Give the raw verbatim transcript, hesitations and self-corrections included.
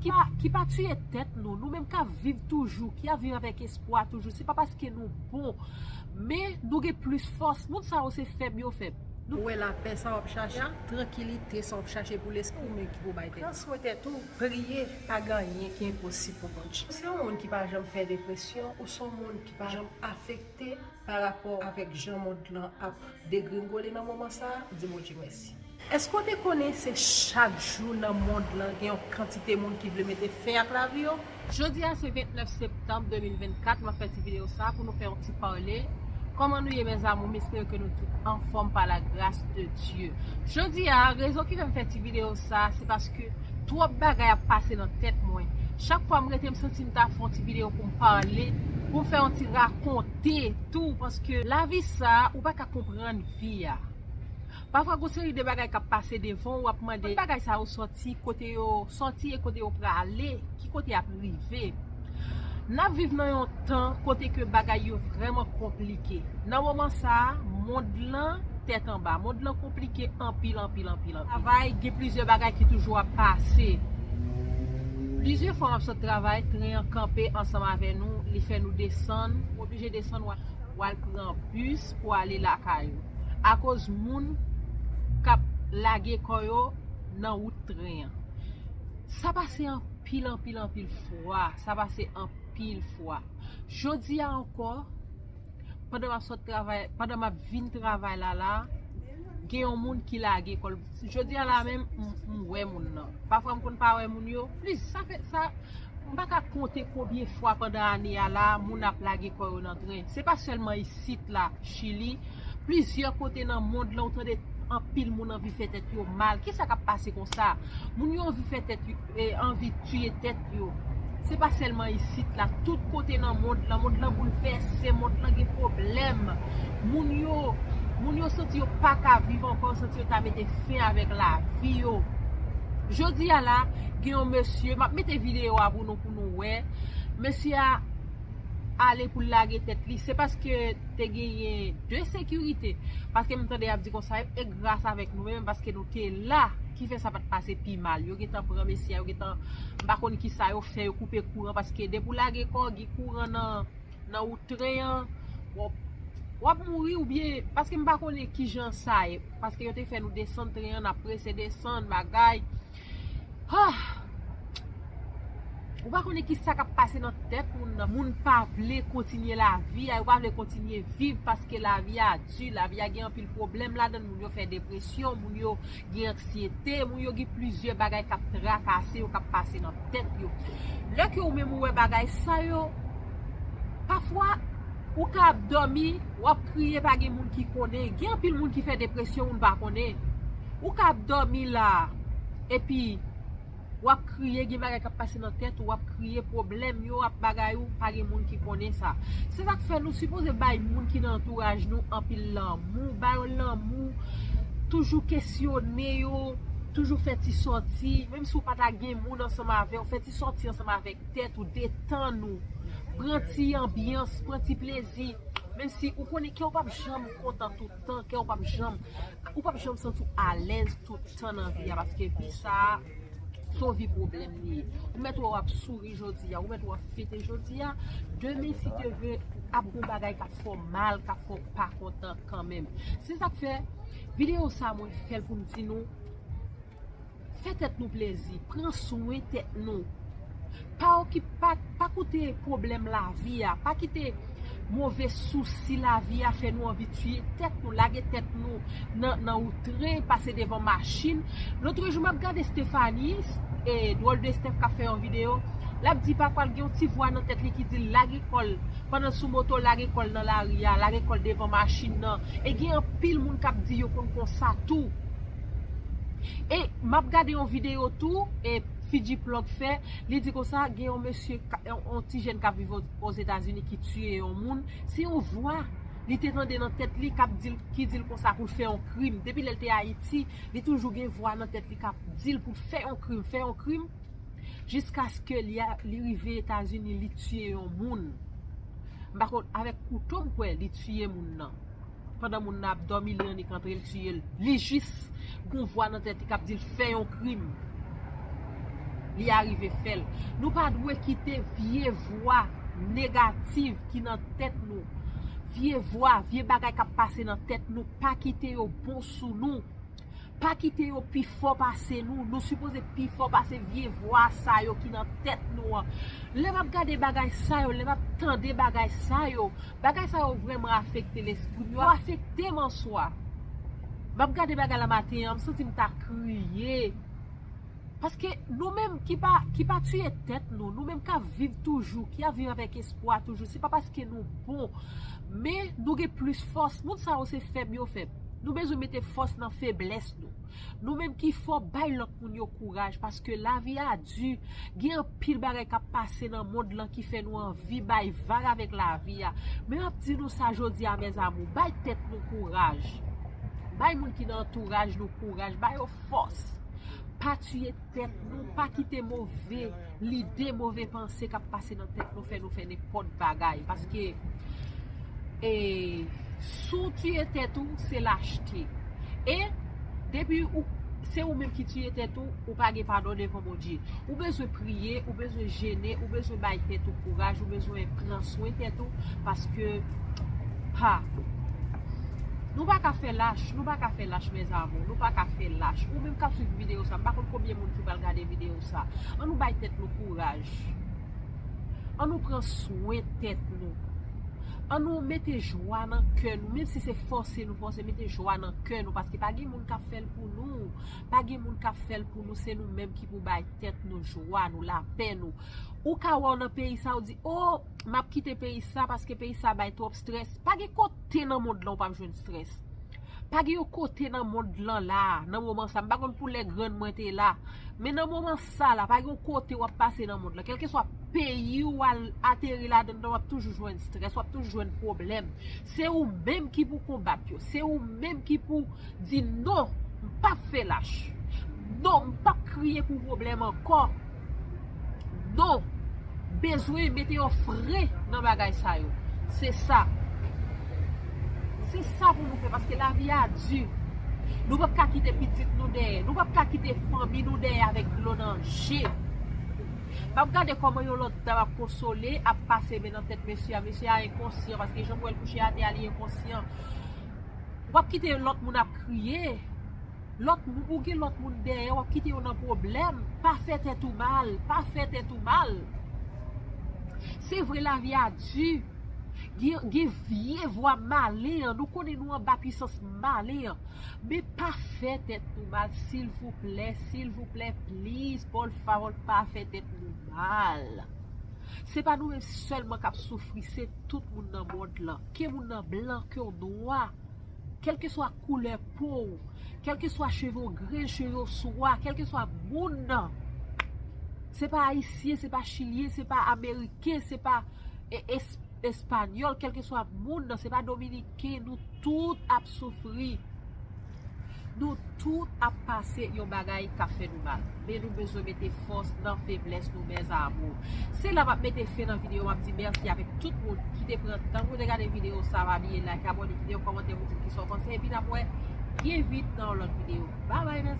ki pa, ki pa tiye tèt nou, nou menm k ap viv toujou, ki ap viv avèk espwa toujou, se pa paske nou bon, men nou gen plis fòs. Moun sa yo se fèb yo fèb. Nou wè lapè sa w ap chache, trankilite sa w ap chache pou lespri w, men ki pou bay tèt. Pran swen tèt ou, priye, pa gen anyen ki enposib pou Bondye. Ou se yon moun ki pa janm fè depresyon, ou se yon moun ki pa janm afekte pa rapò avèk jan mond lan ap degringole nan moman sa a, di Bondye mèsi. Èske w te konnen se chak jou nan mond lan gen yon kantite moun ki vle mete fen ak lavi yo? Jodi a se vennèf septanm de mil vennkat, m ap fè ti videyo sa a pou nou fè yon ti pale. Kòman nou ye, mes amours? M espere ke nou tout anfòm pa la grâce de Dieu. Jodi a, rezon ki fè m fè ti videyo sa a, se paske twòp bagay ap pase nan tèt mwen. Chak fwa m rete, m santi m ta fè yon ti videyo pou m pale, pou m fè yon ti rakonte tou, paske lavi sa a, ou pa ka konprann vi a. Pafwa, gon seri de bagay k ap pase devan w, w ap mande, kote bagay sa yo sòti, kote yo sòti e kote yo prale, ki kote y ap rive. N ap viv nan yon tan kote ke bagay yo vrèman konplike. Nan moman sa a, mond lan tèt anba, mond lan konplike anpil, anpil, anpil, anpil. Travay, gen plizyè bagay ki toujou ap pase. Plizyè fwa m ap sot travay, tren an kanpe ansanm avè nou, li fè nou desann, ou oblije desann, w al, w al pran bis pou ale lakay ou. Akoz moun k ap lage kò yo nan wout tren an. Sa pase anpil, anpil, anpil fwa. Sa pase anpil fwa. Jodi a ankò, pandan m ap sot travay, pandan m ap vin travay la la, gen yon moun ki lage kò l. Jodi a la menm, m, m wè moun nan. Pafwa m konn pa wè moun yo. Plis, sa fè, sa, m pa ka konte konbyen fwa pandan ane a la, moun ap lage kò yo nan tren. Se pa sèlman isit la, Chili. Plizyè kote nan mond lan, ou tande anpil moun anvi fè tèt yo mal. Kisa k ap pase konsa? Moun yo anvi fè tèt yo, e, anvi tiye tèt yo. Se pa sèlman isit la, tout kote nan mond lan, mond lan boulvèse, mond lan gen pwoblèm. Moun yo, moun yo santi yo pa ka viv ankò, yo santi yo ta mete fen avèk lavi yo. Jodi a la, gen yon mesye, m ap mete videyo a pou nou, pou nou wè. Mesye a ale pou l lage tèt li, se paske te genyen de sekirite. Paske m tande y ap di konsa, e gras avèk nou menm, paske nou te la, ki fè sa pa t pase pi mal. Yo gentan pran mesye a, yo gentan, m pa konn kisa yo fè, yo koupe kouran, paske depi w lage kò w, gen kouran nan, nan wout tren an, w ap, w ap mouri oubyen, paske m pa konnen kijan sa ye, paske yo te fè nou desann tren an, n ap prese desann, bagay. Ah! Ou pa konnen kisa k ap pase nan tèt moun nan. Moun pa vle kontinye lavi a, yo pa vle kontinye viv paske lavi a di, lavi a gen anpil pwoblèm ladan l, moun yo fè depresyon, moun yo gen anksyete, moun yo gen plizyè bagay k ap trakase yo, k ap pase nan tèt yo. Lè ke ou menm ou wè bagay sa yo, pafwa, ou ka ap dòmi, w ap kriye, pa gen moun ki konnen. Gen anpil moun ki fè depresyon, moun pa konnen. Ou ka ap dòmi la, epi w ap kriye, gen bagay k ap pase nan tèt ou, w ap kriye, pwoblèm yo, ap bagay ou, pa gen moun ki konnen sa. Se sa k fè nou sipoze bay moun ki nan antouraj nou anpil lanmou, ba yo lanmou, toujou kesyone yo, toujou fè ti sòti, menm si w pa ta gen moun ansanm avè w, fè ti sòti ansanm avèk tèt ou, detann ou, pran ti anbyans, pran ti plezi. Menm si ou konnen kè w p ap janm kontan tout tan, kè w p ap janm, ou p ap janm santi w alèz tout tan nan vi a, paske vi sa a, se yon vi pwoblèm li ye. Ou mèt wè w ap souri jodi a, ou mèt wè w ap fete jodi a, demen, si Dye vle, ap gon bagay k ap fè w mal, k ap fè w pa kontan kanmenm. Se sa k fè, videyo sa a, mwen fè l pou m di nou, fè tèt nou plezi, pran swen tèt nou. Pa okip-, pa, pa koute pwoblèm lavi a, pa kite move sousi lavi a fè nou anvi tiye tèt nou, lage tèt nou nan, nan wout tren, pase devan machin. Lotrejou, m ap gade Stephanie, e, Drôle de Steph k ap fè yon videyo, l ap di pafwa l gen yon ti vwa nan tèt li ki di l lage kò l, pandan l sou moto, lage kò l nan lari a, lage kò l devan machin nan. E gen anpil moun k ap di yo konn konsa tou. E m ap gade yon videyo tou, e Fidji Plug fè, li di konsa, gen yon mesye, ka- yon, yon ti jèn k ap viv o- Ozetazini ki tiye yon moun. Se yon vwa li te tande nan tèt li k ap di l, ki di l konsa pou l fè yon krim. Depi lè l te Ayiti, li toujou gen vwa nan tèt li k ap di l pou l fè yon krim, fè yon krim. Jiskaske li a- li rive Etazini, li tiye yon moun. M pa konn, avèk kouto m kwè li tiye moun nan. Pandan moun nan ap dòmi, li annik antre, l tiye l. Li jis gon vwa nan tèt li k ap di l fè yon krim. Li arive fè l. Nou pa dwe kite vye vwa negativ ki nan tèt nou, vye vwa, vye bagay k ap pase nan tèt nou, pa kite yo bon sou nou. Pa kite yo pi fò pase nou. Nou sipoze pi fò pase vye vwa sa yo ki nan tèt nou an. Lè m ap gade bagay sa yo, lè m ap tande bagay sa yo, bagay sa yo vrèman afekte lespri m. Yo afekte m an swa. M ap gade bagay la maten an, m santi m ta kriye. Paske nou menm ki pa, ki pa tiye tèt nou, nou menm k ap viv toujou, ki ap viv avèk espwa toujou, se pa paske nou bon, men nou gen plis fòs. Moun sa yo se fèb yo fèb. Nou bezwen mete fòs nan feblès nou. Nou menm ki fò, bay lòt moun yo kouraj, paske lavi a di. Gen anpil bagay k ap pase nan mond lan ki fè nou anvi bay vag avèk lavi a. Men m ap di nou sa jodi a, mes amours, bay tèt nou kouraj. Bay moun ki nan antouraj nou kouraj, ba yo fòs. Pa tiye tèt nou, pa kite move lide, move panse k ap pase nan tèt nou fè nou fè nenpòt bagay. Paske, e, si w tiye tèt ou, se lachte. E depi ou, se ou menm ki tiye tèt ou, ou pa gen padon devan Bondye. Ou bezwen priye, ou bezwen jene, ou bezwen bay tèt ou kouraj, ou bezwen pran swen tèt ou, paske, ha, nou pa ka fè lach, nou pa ka fè lach, mes amours, nou pa ka fè lach. Ou menm k ap swiv videyo sa, m pa konn konbyen moun ki pral gade videyo sa. Ann nou bay tèt nou kouraj. Ann nou pran swen tèt nou. Ann nou mete jwa nan kè nou, menm si se fòse nou fòse, mete jwa nan kè nou, paske pa gen moun k ap fè l pou nou. Pa gen moun k ap fè l pou nou, se nou menm ki pou bay tèt nou jwa nou, lapè nou. Ou ka wè w nan peyi sa, ou di, "O, m ap kite peyi sa paske peyi sa bay twòp strès." Pa gen kote nan mond lan ou p ap jwenn strès. Pa gen yon kote nan mond lan la, nan moman sa, m pa konn pou lè grann mwen te la, men nan moman sa la, pa gen yon kote w ap pase nan mond lan. Kèlkeswa peyi w al ateri ladan l, w ap toujou jwenn strès, w ap toujou jwenn pwoblèm. Se ou menm ki pou konbat yo. Se ou menm ki pou di, "Non, m p ap fè lach. Non, m p ap kriye pou pwoblèm ankò. Non, bezwen mete yon fren nan bagay sa yo." Se sa. Se sa pou nou fè, paske lavi a di. Nou p ap ka kite pitit nou dèyè. Nou p ap ka kite fanmi nou dèyè avèk dlo nan je. M ap gade kòman yon lòt dam ap konsole, ap pase men nan tèt mesye a. Mesye a enkonsyan, paske jan m wè l kouche atè a, li enkonsyan. W ap kite lòt moun ap kriye. Lòt moun, ou gen lòt moun dèyè, w ap kite yo nan pwoblèm. Pa fè tèt ou mal, pa fè tèt ou mal. Se vre, lavi a di. Gen, gen vye vwa malen an. Nou konnen nou anba pwisans malen an. Men pa fè tèt nou mal, silvouplè, silvouplè, please, por favor, pa fè tèt nou mal. Se pa nou menm sèlman k ap soufri, se tout moun nan mond lan. Ke moun nan blan, ke w nwa, kèlkeswa koulè po w, kèlkeswa cheve w grenn, cheve w swa, kèlkeswa moun nan. Se pa ayisyen, se pa chilyen, se pa ameriken, se pa, e, es-, espanyòl, kèlkeswa moun nan, se pa dominiken, nou tout ap soufri. Nou tout ap pase yon bagay k ap fè nou mal. Men nou bezwen mete fòs nan feblès nou, mes amours. Se la m ap mete fen nan videyo, m ap di mèsi avèk tout moun ki te pran tan pou te gade videyo sa, pa bliye like, abòne, kite yon kòmantè pou di m kisa w panse, epi n ap wè byen vit nan yon lòt videyo. Babay, mes amours.